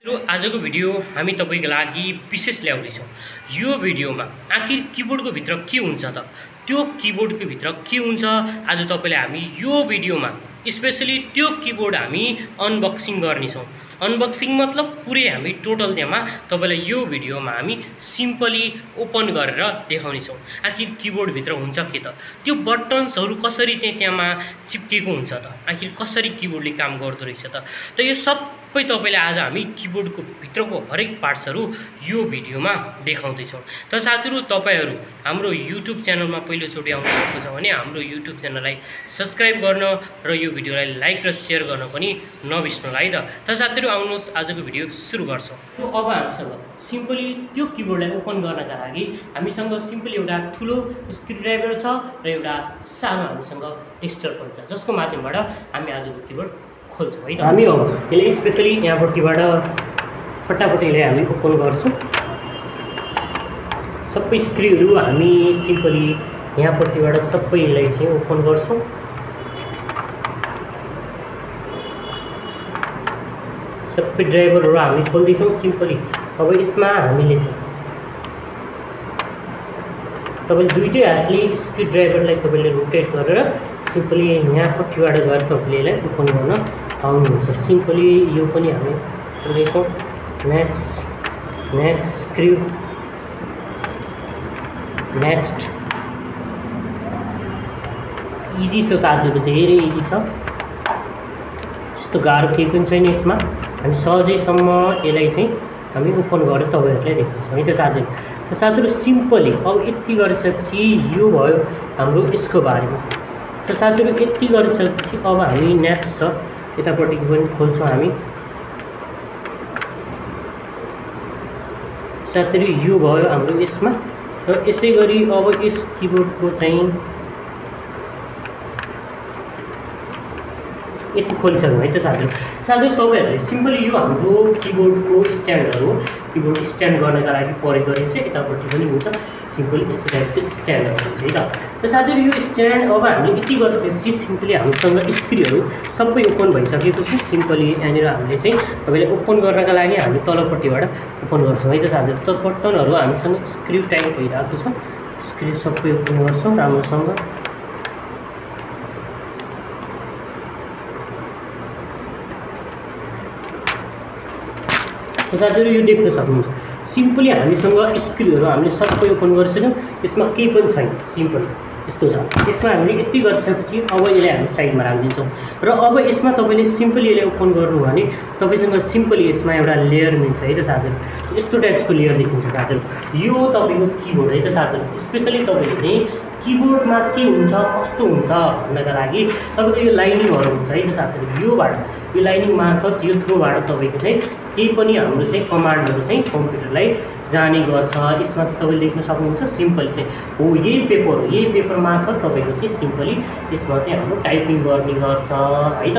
आजको भिडियो हामी तपाईको लागि विशेष ल्याउँदैछौँ। यो भिडियोमा आखिर किबोर्डको भित्र के हुन्छ त, त्यो किबोर्डको भित्र के हुन्छ आज तपाईलाई हामी यो भिडियोमा स्पेशली त्यो किबोर्ड हामी अनबक्सिङ गर्नेछौँ। अनबक्सिङ मतलब पुरै हामी टोटल त्यहाँ तपाईलाई यो भिडियोमा हामी सिम्पली ओपन गरेर देखाउनेछौँ। आखिर किबोर्ड भित्र हुन्छ के त, त्यो बटन्सहरू कसरी चाहिँ त्यहाँ चिप्केको हुन्छ त, आखिर कसरी किबोर्डले काम गर्दो रहेछ त यो सबै तपाईलाई आज हामी किबोर्डको भित्रको हरेक पार्ट्सहरू यो भिडियोमा देखाउँदैछौँ। त साथीहरू, तपाईहरू हाम्रो युट्युब च्यानलमा पहिलोचोटि आउनु भएको छ भने हाम्रो युट्युब च्यानललाई सब्स्क्राइब गर्न र यो भिडियोलाई लाइक र सेयर गर्न पनि नबिर्सनुहोला है त। साथीहरू आउनुहोस् आजको भिडियो सुरु गर्छौँ। अब हामीसँग सिम्पली त्यो किबोर्डलाई ओपन गर्नका लागि हामीसँग सिम्पली एउटा ठुलो स्क्रुड्राइभर छ र एउटा सानो हामीसँग टेस्टर पनि छ, जसको माध्यमबाट हामी आजको किबोर्ड खोल्छौँ है त। हामी अब यसलाई स्पेसली यहाँपट्टिबाट फटाफटले हामी ओपन गर्छौँ। सबै स्क्रुहरू हामी सिम्पली यहाँपट्टिबाट सबैलाई चाहिँ ओपन गर्छौँ। सबै ड्राइभरहरू हामी खोल्दैछौँ सिम्पली। अब यसमा हामीले चाहिँ तपाईले दुईटै हातले स्क्रुड्राइभरलाई तपाईले रोटेट गरेर सिम्पली यहाँपट्टिबाट गएर तपाईले यसलाई ओपन गर्न आउनुहुन्छ। सिम्पली यो पनि हामी खोल्दैछौँ। Next screw, next. इजी छ साथीहरू, धेरै इजी छ, त्यस्तो गाह्रो केही पनि छैन यसमा। हामी सहजैसम्म यसलाई चाहिँ हामी ओपन गरेर तपाईहरुलाई देखाउँछौँ है त साथीहरू। साथीहरू सिम्पली अब यति गरिसकेपछि यो भयो हाम्रो यसको बारेमा। त साथीहरू यति गरिसकेपछि अब हामी नेक्स्ट छ यतापट्टि पनि खोल्छौँ हामी। साथीहरू यो भयो हाम्रो यसमा, र यसै गरी अब यस किबोर्डको चाहिँ यति खोलिसक्नु है त साथीहरू। तपाईहरूले सिम्पली यो हाम्रो किबोर्डको स्ट्यान्डहरू हो। किबोर्ड स्ट्यान्ड गर्नका लागि प्रयोग गर्ने चाहिँ यतापट्टि पनि हुन्छ, सिम्पली यस्तो टाइपको स्ट्यान्डहरू हुन्छ है त। साथीहरू यो स्ट्यान्ड अब हामीले यति गरिसकेपछि सिम्पली हामीसँग स्क्रुहरू सबै ओपन भइसकेको छ। सिम्पली यहाँनिर हामीले चाहिँ तपाईँले ओपन गर्नका लागि हामी तलपट्टिबाट ओपन गर्छौँ है त साथीहरू। त बटनहरू हामीसँग स्क्रु टाइप भइरहेको छ, स्क्रु सबै ओपन गर्छौँ राम्रोसँग। साथीहरू यो देख्न सक्नुहुन्छ सिम्पली हामीसँग स्क्रुहरू हामीले सबै ओपन गरिसक्यौँ। यसमा केही पनि छैन, सिम्पल यस्तो छ। यसमा हामीले यति गरिसकेपछि अब यसलाई हामी साइडमा राखिदिन्छौँ। र अब यसमा तपाईँले सिम्पली यसलाई ओपन गर्नु भने तपाईँसँग सिम्पली यसमा एउटा लेयर मिल्छ है त साथीहरू। यस्तो टाइप्सको लेयर देखिन्छ साथीहरू। यो तपाईँको किबोर्ड है त साथीहरू। स्पेसली तपाईँले चाहिँ किबोर्डमा के हुन्छ कस्तो हुन्छ भन्नका लागि तपाईँको यो लाइनिङहरू हुन्छ है त साथीहरू। यो लाइनिङ मार्फत यो थ्रुबाट तपाईँको चाहिँ केही पनि हाम्रो चाहिँ कमान्डहरू चाहिँ कम्प्युटरलाई जाने गर्छ। यसमा चाहिँ तपाईँले देख्न सक्नुहुन्छ सिम्पली चाहिँ हो यही पेपर हो, यही पेपर मार्फत तपाईँको चाहिँ सिम्पली यसमा चाहिँ हाम्रो टाइपिङ गर्ने गर्छ है त।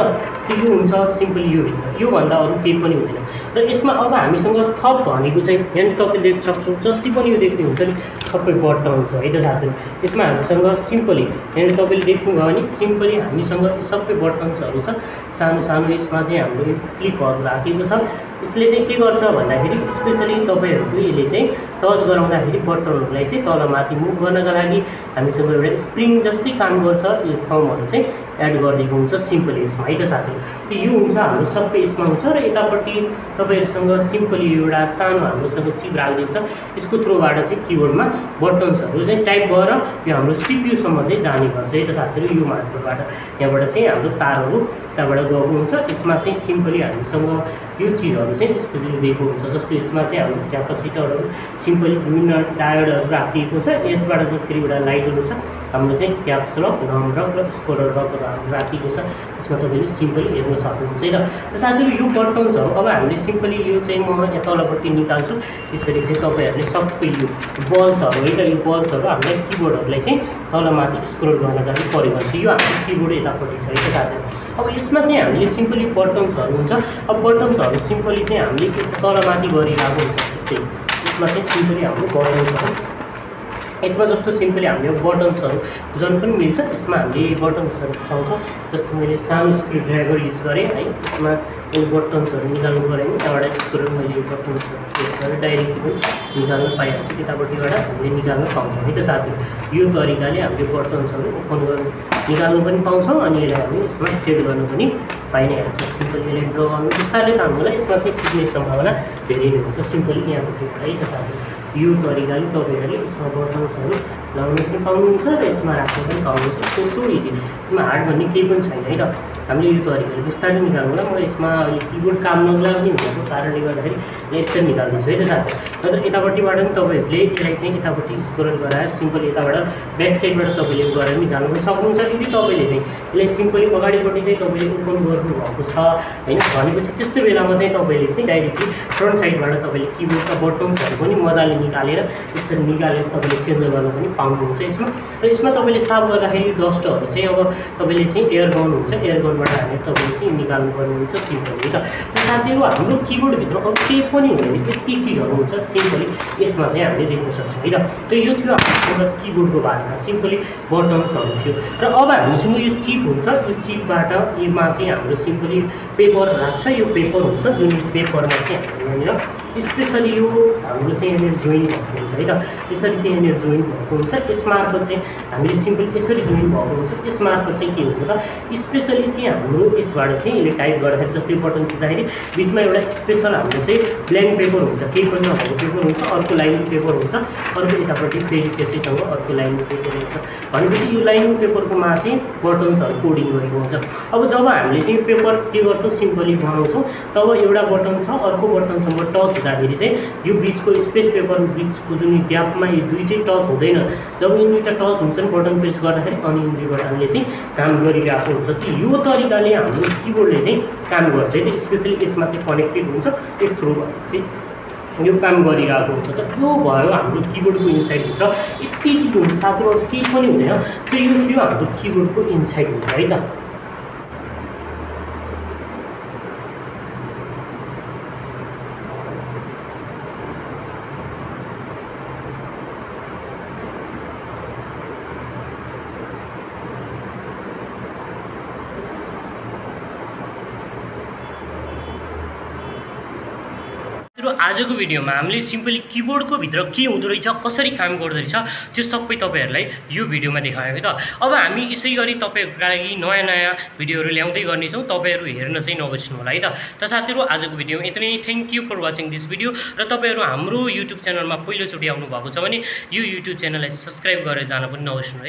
यो हुन्छ सिम्पली यो भित्र, योभन्दा अरू केही पनि हुँदैन। र यसमा अब हामीसँग थप भनेको चाहिँ यहाँनिर तपाईँले देख्न सक्नुहुन्छ जति पनि यो देख्ने हुन्छ नि सबै बटन्स है त साथीहरू। यसमा हामीसँग सिम्पली यहाँनिर तपाईँले देख्नुभयो भने सिम्पली हामीसँग सबै बटन्सहरू छ सानो सानो। यसमा चाहिँ हाम्रो क्लिपहरू राखेको छ। यसले चाहिँ के गर्छ भन्दाखेरि स्पेसली तपाईँहरूको यसले चाहिँ टच गराउँदाखेरि बटनहरूलाई चाहिँ तलमाथि मुभ गर्नका लागि हामीसँग एउटा स्प्रिङ जस्तै काम गर्छ। यो फर्महरू चाहिँ एड गरिदिएको हुन्छ सिम्पली यसमा है त साथीहरू। यो हुन्छ हाम्रो सबै यसमा हुन्छ। र यतापट्टि तपाईँहरूसँग सिम्पली एउटा सानो हाम्रोसँग चिप राखिदिएको छ। यसको थ्रुबाट चाहिँ किबोर्डमा बटन्सहरू चाहिँ टाइप गरेर यो हाम्रो सिपियूसम्म चाहिँ जाने गर्छ है त साथीहरू। यो मार्फतबाट यहाँबाट चाहिँ हाम्रो तारहरू यताबाट गएको हुन्छ। यसमा चाहिँ सिम्पली हामीसँग यो चिजहरू चाहिँ स्पेसली दिएको हुन्छ। जस्तो यसमा चाहिँ हाम्रो क्यापासिटरहरू सिम्पली विभिन्न टायरहरू राखिएको छ। यसबाट चाहिँ फेरिवटा लाइटहरू छ, हाम्रो चाहिँ क्याप्स लक, नम लक र स्कोरर लकहरू राखिएको छ। यसमा तपाईँले सिम्पली हेर्न सक्नुहुन्छ है त। साथीहरू यो बटन्सहरू अब हामीले सिम्पली यो चाहिँ म यहाँ तलपट्टि निकाल्छु। त्यसरी चाहिँ तपाईँहरूले सबै यो बल्सहरू है त, यो बल्सहरू हामीलाई किबोर्डहरूलाई चाहिँ तलमाथि स्क्रोल गर्नका लागि प्रयोग गर्छ। यो हाम्रो किबोर्ड यतापट्टि छ है त साथीहरू। अब यसमा चाहिँ हामीले सिम्पली बटन्सहरू हुन्छ। अब बटन्सहरू सिम्पली चाहिँ हामीले तलमाथि गरिरहेको हुन्छ। त्यस्तै यसमा चाहिँ सिम्पली हाम्रो बटन्सहरू यसमा जस्तो सिम्पली हामीले बटन्सहरू जुन पनि मिल्छ। यसमा हामीले बटन्सहरू पाउँछौँ। जस्तो मैले सानो स्क्रुड्राइभर युज गरेँ है, यसमा यो बटन्सहरू निकाल्नु पऱ्यो भने त्यहाँबाट एक्सप्लोर मैले यो बटन्सहरू क्लिक गरेर डाइरेक्टली पनि निकाल्न पाइहाल्छु त्यतापट्टिबाट हामीले निकाल्न पाउँछौँ है त साथीहरू यो तरिकाले हामीले बटन्सहरू ओपन गर्नु निकाल्नु पनि पाउँछौँ अनि यसलाई हामी यसमा सेट गर्नु पनि पाइ नै हाल्छ सिम्पली यसलाई ड्र गर्नु बिस्तारै काम होला यसमा चाहिँ पुग्ने सम्भावना धेरै नै हुन्छ सिम्पली यहाँको है त साथीहरू यो तरिकाले तपाईँहरूले यसमा बटन्सहरू लगाउनु पनि पाउनुहुन्छ र यसमा राख्नु पनि पाउनुहुन्छ सो इजी यसमा हार्ड भन्ने केही पनि छैन है त हामीले यो तरिकाले बिस्तारै निकाल्नु होला म यसमा अहिले किबोर्ड काम नलाग्ने भएको कारणले गर्दाखेरि यस्तै निकाल्दैछु है त साथीहरू नत्र यतापट्टिबाट पनि तपाईँहरूले यसलाई चाहिँ यतापट्टि स्क्रोल गराएर सिम्पली यताबाट ब्याक साइडबाट तपाईँले गरेर निकाल्नु पनि सक्नुहुन्छ यदि तपाईँले चाहिँ यसलाई सिम्पली अगाडिपट्टि चाहिँ तपाईँले ओपन गर्नुभएको छ होइन भनेपछि त्यस्तो बेलामा चाहिँ तपाईँले चाहिँ डाइरेक्टली फ्रन्ट साइडबाट तपाईँले किबोर्डका बटन्सहरू पनि मजाले निकालेर यसरी निकालेर तपाईँले चेन्ज गर्न पनि पाउनुहुन्छ यसमा र यसमा तपाईँले साफ गर्दाखेरि डस्टहरू चाहिँ अब तपाईँले चाहिँ एयर गन हुन्छ एयर गनबाट हानेर तपाईँले चाहिँ निकाल्नु पर्ने हुन्छ सिम्पली त साथीहरू हाम्रो किबोर्डभित्र अब केही पनि हुँदैन यति चिजहरू हुन्छ सिम्पली यसमा चाहिँ हामीले देख्न सक्छौँ है त यो थियो हाम्रो किबोर्डको बारेमा सिम्पली बटन्सहरू थियो र अब हामीसँग यो चिप हुन्छ यो चिपबाट यसमा चाहिँ हाम्रो सिम्पली पेपर राख्छ यो पेपर हुन्छ जुन पेपरमा चाहिँ हामीले यहाँनिर स्पेसली यो हाम्रो चाहिँ यहाँनिर जोइन भएको हुन्छ है त यसरी चाहिँ यहाँनिर जोइन भएको हुन्छ यसमार्फत चाहिँ हामीले सिम्पली यसरी जोइन भएको हुन्छ यसमार्फत चाहिँ के हुन्छ त स्पेसली चाहिँ हाम्रो यसबाट चाहिँ यसले टाइप गर्दाखेरि जस्तै बटन थिच्दाखेरि बिचमा एउटा स्पेसल हाम्रो चाहिँ ब्ल्याङ्क पेपर हुन्छ केही पनि नभएको पेपर हुन्छ अर्को लाइनिङ पेपर हुन्छ अर्को यतापट्टि फेरि त्यसैसँग अर्को लाइनिङ पेपर हुन्छ भनेपछि यो लाइनिङ पेपरकोमा चाहिँ बटन्सहरू कोडिङ गरेको हुन्छ अब जब हामीले चाहिँ पेपर के गर्छौँ सिम्पली बनाउँछौँ तब एउटा बटन छ अर्को बटनसम्म टच हुँदाखेरि चाहिँ यो बिचको स्पेस पेपर बिचको जुन ग्यापमा यो दुईटै टच हुँदैन जब यो दुईवटा टच हुन्छन् बटन प्रेस गर्दाखेरि अनि यो दुई बटनले चाहिँ काम गरिरहेको हुन्छ कि यो तरिकाले हाम्रो किबोर्डले चाहिँ काम गर्छ है त स्पेसली यसमा चाहिँ कनेक्टेड हुन्छ यस थ्रुबाट चाहिँ यो काम गरिरहेको हुन्छ त यो भयो हाम्रो किबोर्डको इनसाइडभित्र यति चिज हुन्छ साथीहरू केही पनि हुँदैन त्यो यो थियो हाम्रो किबोर्डको इनसाइड हुन्छ है त आजको भिडियोमा हामीले सिम्पली किबोर्डको भित्र के हुँदो रहेछ कसरी काम गर्दो रहेछ त्यो सबै तपाईँहरूलाई यो भिडियोमा देखाएको त अब हामी यसै गरी तपाईँहरूको लागि नयाँ नयाँ भिडियोहरू ल्याउँदै गर्नेछौँ तपाईँहरू हेर्न चाहिँ नबिर्सनु होला है त साथीहरू आजको भिडियोमा यति नै thank you for watching this video र तपाईँहरू हाम्रो युट्युब च्यानलमा पहिलोचोटि आउनु भएको छ भने यो युट्युब च्यानललाई सब्सक्राइब गरेर जान पनि नबिर्सनु है।